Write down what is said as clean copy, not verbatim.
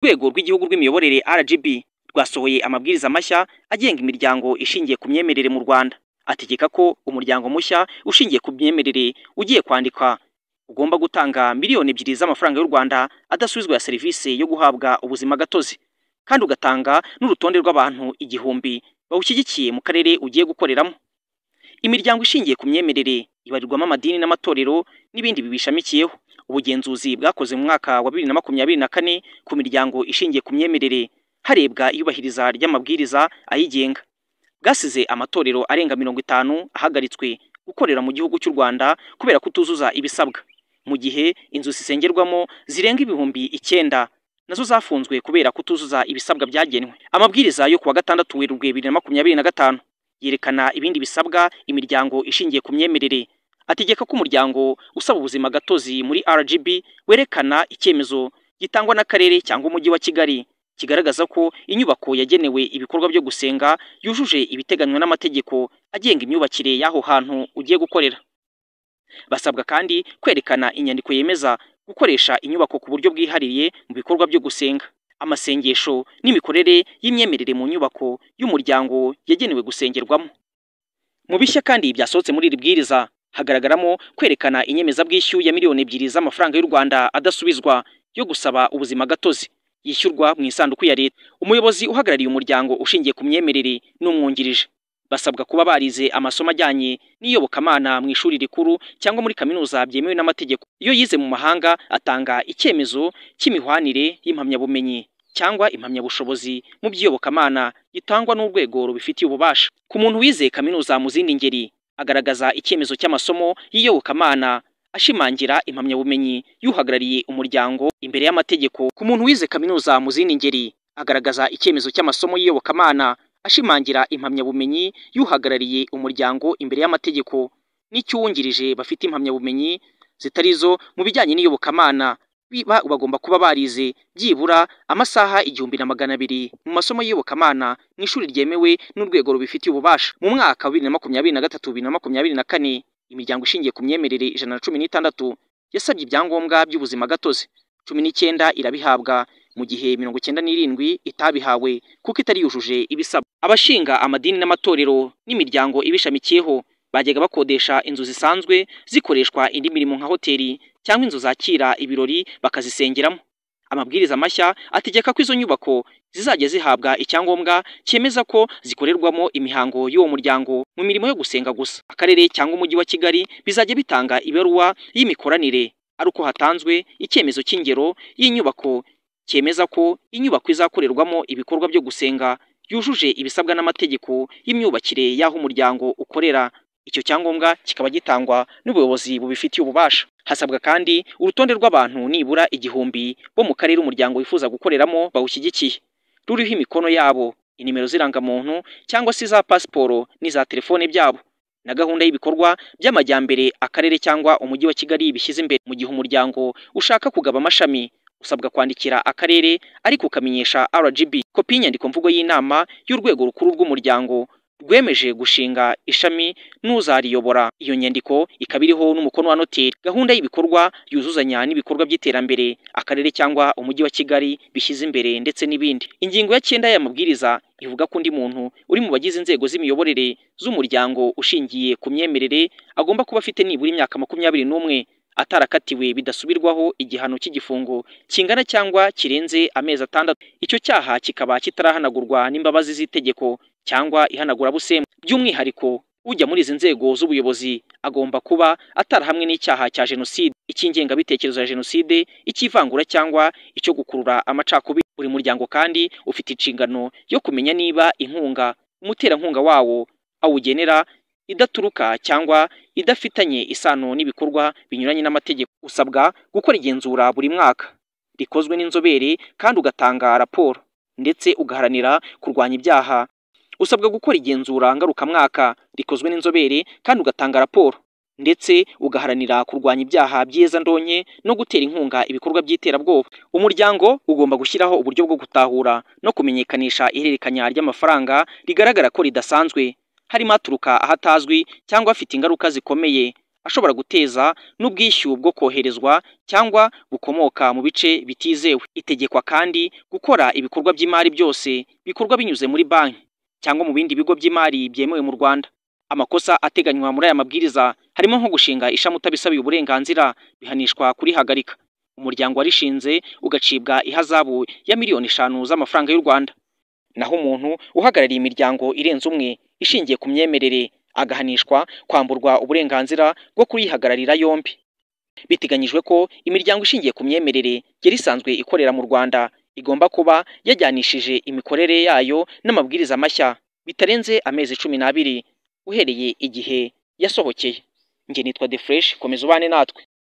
Urwego rw'Igihugu rw'Imiyoborere RGB rwasohoye amabwiriza mashya agenga imiryango ishingiye ku myemerere mu Rwanda. Ategeka ko umuryango mushya ushingiye ku myemerere ugiye kwandikwa ugomba gutanga 2 miliyoni z'amafaranga y'u Rwanda adasubizwa ya serivisi yo guhabwa ubuzima gatozi, kandi ugatanga n'urutonde rw'abantu 1000 bawushyigikiye mu karere ugiye gukoreramo. Imiryango ishingiye ku myemerere ibarirwamo amadini n'amatorero n'ibindi bibishamikiyeho. Ubugenzuzi bwakoze mu mwaka wa 2024 ku miryango ishingiye ku myemerere, harebwa iyubahiriza ry'amabwiriza ayigenga, bwasize amatorero arenga 50 ahagaritswe gukorera mu gihugu cy'u Rwanda kubera kutuzuza ibisabwa, mu gihe inzu zisengerwamo zirenga 9000 nazo zafunzwe kubera kutuzuza ibisabwa byagenwe. Amabwiriza yo kuwa 6 Werurwe 2025 yerekana ibindi bisabwa imiryango ishingiye ku myemerere. Ategeka ko umuryango usaba ubuzima gatozi muri RGB werekana icyemezo gitangwa n'akarere cyangwa umujyi wa Kigali kigaragaza ko inyubako yagenewe ibikorwa byo gusenga yujuje ibiteganywa n'amategeko agenga imyubakire y'aho hantu ugiye gukorera. Basabwa kandi kwerekana inyandiko yemeza gukoresha inyubako ku buryo bwihariye mu bikorwa byo gusenga, amasengesho n'imikorere y'imyemerere mu nyubako y'umuryango yagenewe gusengerwamo. Mu bishya kandi byasohotse muri iri bwiriza hagaragaramo kwerekana inyemezabwishyu ya 2 miliyoni z'amafaranga y'u Rwanda adasubizwa yo gusaba ubuzima gatozi, yishyurwa mu isanduku ya leta. Umuyobozi uhagarariye umuryango ushingiye ku myemerere n'umwungirije basabwa kuba barize amasomo ajyanye n'iyobokamana mu ishuri rikuru cyangwa muri kaminuza byemewe n'amategeko. Iyo yize mu mahanga, atanga icyemezo cy'imihwanire y'impamyabumenyi cyangwa impamyabushobozi mu by'iyobokamana gitangwa n'urwego rubifitiye ububasha. Ku muntu wize kaminuza mu zindi ngeri, agaragaza icyemezo cy'amasomo y'iyobokamana ashimangira impamyabumenyi y'uhagarariye umuryango imbere y'amategeko. Ku muntu wize kaminuza mu zindi ngeri, agaragaza icyemezo cy'amasomo y'iyobokamana ashimangira impamyabumenyi y'uhagarariye umuryango imbere y'amategeko n'icy'uwungirije bafite impamyabumenyi zitari izo mu bijyanye n'iyobokamana. Bagomba kuba barize byibura amasaha 1200 mu masomo y'iyobokamana mu ishuri ryemewe n'urwego rubifitiye ububasha. Mu mwaka wa 2023, 2024, imiryango ishingiye ku myemerere 116 yasabye ibyangombwa by'ubuzima gatozi, 19 irabihabwa, mu gihe 97 itabihawe kuko itari yujuje ibisabwa. Abashinga amadini n'amatorero n'imiryango ibishamikiyeho bajyaga bakodesha inzu zisanzwe zikoreshwa indi mirimo nka hoteli cyangwa inzu zakira ibirori bakazisengeramo. Amabwiriza mashya ategeka ko izo nyubako zizajya zihabwa icyangombwa cyemeza ko zikorerwamo imihango y'uwo muryango mu mirimo yo gusenga gusa. Akarere cyangwa umujyi wa Kigali bizajya bitanga ibaruwa y'imikoranire ari uko hatanzwe icyemezo cy'ingero y'inyubako cyemeza ko inyubako izakorerwamo ibikorwa byo gusenga yujuje ibisabwa n'amategeko y'imyubakire y'aho umuryango ukorera. Icyo cyangombwa kikaba gitangwa n'ubuyobozi bubifitiye ububasha. Hasabwa kandi urutonde rw'abantu nibura 1000 bo mu karere umuryango wifuza gukoreramo bawushyigikiye, ruriho imikono yabo, inimero z'irangamuntu cyangwa se iza pasiporo n'iza telefone byabo, na gahunda y'ibikorwa by'amajyambere akarere cyangwa umujyi wa Kigali bishyize imbere. Mu gihe umuryango ushaka kugaba amashami, usabwa kwandikira akarere ariko ukamenyesha RGB kopi y'inyandiko mvugo y'inama y'urwego rukuru rw'umuryango rwemeje gushinga ishami n'uzariyobora, iyo nyandiko ikaba iriho n'umukono wa noteri, gahunda y'ibikorwa yuzuzanya n'ibikorwa by'iterambere akarere cyangwa umujyi wa Kigali bishyize imbere, ndetse n'ibindi. Ingingo ya 9 y'aya mabwiriza ivuga ko undi muntu uri mu bagize inzego z'imiyoborere z'umuryango ushingiye ku myemerere agomba kuba afite nibura imyaka 21, atarakatiwe bidasubirwaho igihano cy'igifungo kingana cyangwa kirenze amezi 6, icyo cyaha kikaba kitarahanagurwa n'imbabazi z'itegeko cyangwa ihanagurabusembwa. By'umwihariko, ujya muri izi nzego z'ubuyobozi agomba kuba atarahamwe n'icyaha cya jenoside, icy'ingengabitekerezo ya jenoside, icy'ivangura cyangwa icyo gukurura amacakubiri. Buri muryango kandi ufite inshingano yo kumenya niba inkunga umuterankunga wawo awugenera idaturuka cyangwa idafitanye isano n'ibikorwa binyuranye n'amategeko. Usabwa gukora igenzura buri mwaka rikozwe n'inzobere kandi ugatanga raporo, ndetse ugaharanira kurwanya ibyaha. Usabwa gukora igenzura ngarukamwaka rikozwe n'inzobere kandi ugatanga raporo, ndetse ugaharanira kurwanya ibyaha by'iyezandonke no gutera inkunga ibikorwa by'iterabwoba. Umuryango ugomba gushyiraho uburyo bwo gutahura no kumenyekanisha ihererekanya ry'amafaranga rigaragara ko ridasanzwe, harimo aturuka ahatazwi cyangwa afite ingaruka zikomeye. ashobora guteza n'ubwishyu bwo koherezwa cyangwa bukomoka mu bice bitizewe. Itegekwa kandi gukora ibikorwa by'imari byose bikorwa binyuze muri banki cyangwa mu bindi bigo by'imari byemewe mu Rwanda. Amakosa ateganywa muri aya mabwiriza harimo nko gushinga ishami utabisabiye uburenganzira, bihanishwa kurihagarika, umuryango warishinze ugacibwa ihazabu ya 5 miliyoni z'amafaranga y'u Rwanda, naho umuntu uhagarariye imiryango irenze umwe ishingiye ku myemerere agahanishwa kwamburwa uburenganzira bwo kuyihagararira yombi. Biteganyijwe ko imiryango ishingiye ku myemerere yari isanzwe ikorera mu Rwanda igomba kuba yajyanishije imikorere yayo n'amabwiriza mashya bitarenze amezi 12 uhereye igihe yasohokeye. Njye nitwa The Fresh, komeza ubane natwe.